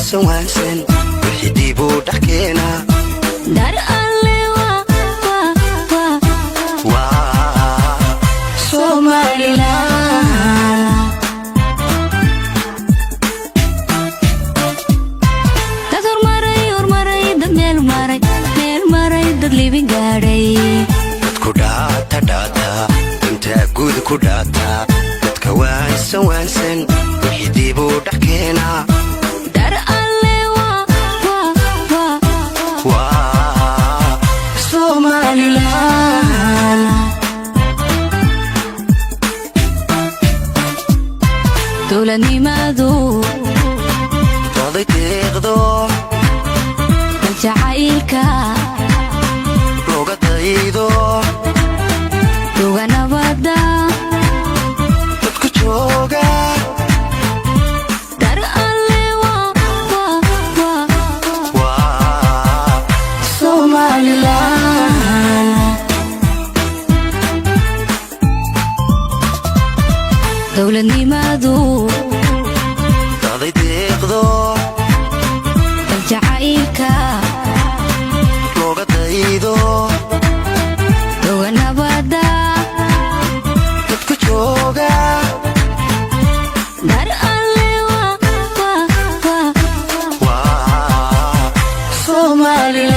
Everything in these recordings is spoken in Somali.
waansan waansan wixii dib u dhac keena. Dar Alle waa waa waa. Waa Somaliland. Dad horumaray, horumaray, dad meel maray, meel maray, dad libin gaadhay. Dadku dhaata dhaata, intaa guud ku dhaata, dadka waansan waansan wixii dib u dhac keena. Dar Alle waa waa waa. Waa Somaliland. Dowladnimadu daday deeqdo, dal jacaylka looga daydo, duga nabada, dadku jooga. Dar Alle waa waa waa. Waa Somaliland. Dowladnimadu daday deeqdo, dal jacaylka looga daydo, duga nabada, dadku jooga. Dar Alle waa waa waa. Waa Somaliland.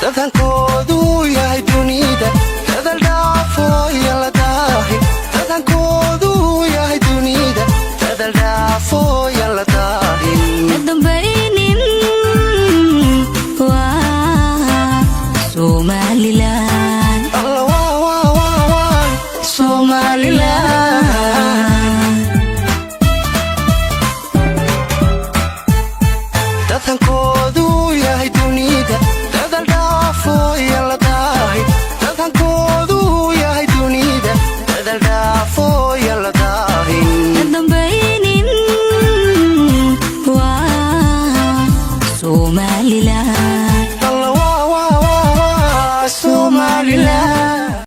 Dadankoodu yahay dunida dadal dhaafooya la daahin, dadankoodu yahay dunida dadal dhaafooya la daahin. Ka dambaynin waa Somaliland.